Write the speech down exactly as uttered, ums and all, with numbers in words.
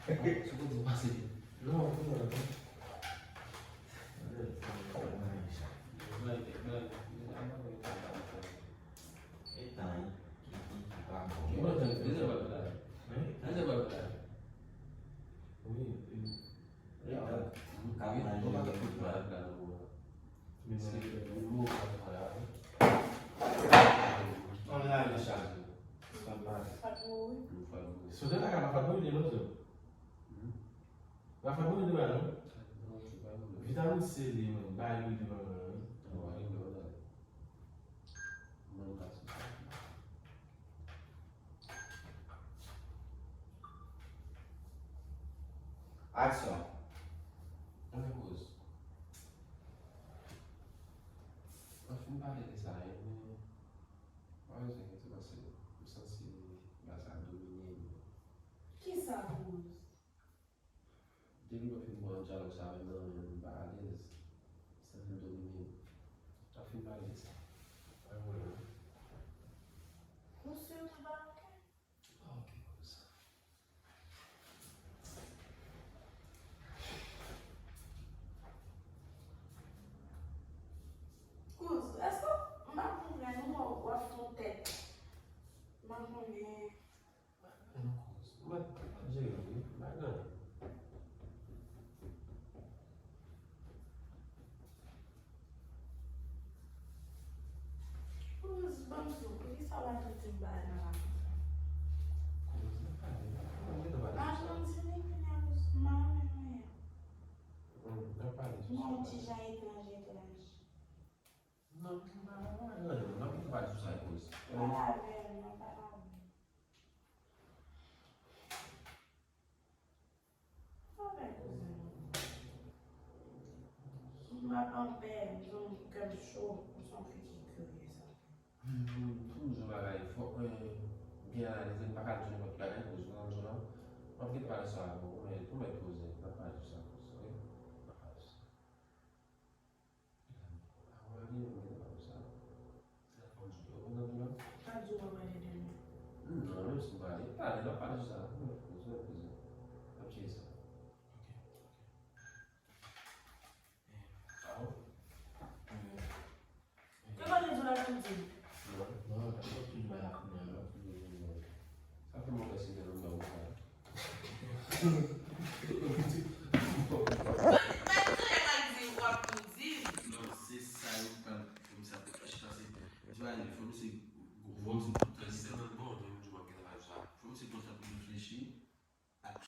Sou kote w pase vit. Non, non, non. Etan ki, ki, ki pa bon. Wi, wi. Etan, m ka imajine. Ann lage sa. Fadou, wi. Sote la ka pa Fadou, li lòt. Rafa bon li ba non. Vitamine C li menm, ba li li menm. Aksyon. Ann koz. Ann fin pale de sa, men pa bezwen enkyete paske m santi bagay sa domine m. Kisa koz? Depi mwen fin pran dyalòg sa yo nan men m, m pa alèz. Sa vin domine m. N ap fin pale de sa. Pa gen pwoblèm. Ou si w te pa oke? M pa oke pou sa. Kouz, èske m pa konprann ou w ap fè yon tèt? M pa konnen. Mwen, mwen jere l, wi. M pa gen anyen. Kouz, ban m di w, poukisa w pa tou di m bagay nan la? Kouz, n ap pale. Mwen gentan pale sou sa. Lajan di li kounye a, kouz, m pa renmen anyen. Hmm, n ap pale sou sa. Mwen yon ti jan etranj, etranj. Non, m pa, m pa renmen anyen, non. N ap gentan pale sou sa, kouz. Pale avè l, non, pale avè l. Sa fè koze. M pa panpè, m zonbi kè m cho, ou se yon fi ki kiryez anpil. Hmm, toujou bagay, fòk mwen byen analize, m pa ka di nenpòt bagay, kouz, ou konprann sa m di w la. M ap kite pale sa avè w, pwomèt, pwomèt koze, n ap pale sou sa, kouz, oke? N ap pale sou sa. Pa di w w ap pale demen. Non, menm si m pale, pale, n ap pale sou sa. Mwen poze, mwen poze. N ap tcheke sa. Oke, oke. Sa bon? Yo pa gen di w la pou di. Non. Non, n ap kontinye bay la kounye a, non. Sa fè m wè si gen lòt bagay sa. Non, se sa yo pral fè m sa pou chita se. Di pa fò m se gwo fò m se kontan li tèlman bon, men m di w ap gen bagay sa. Fò m se kontan pou reflechi.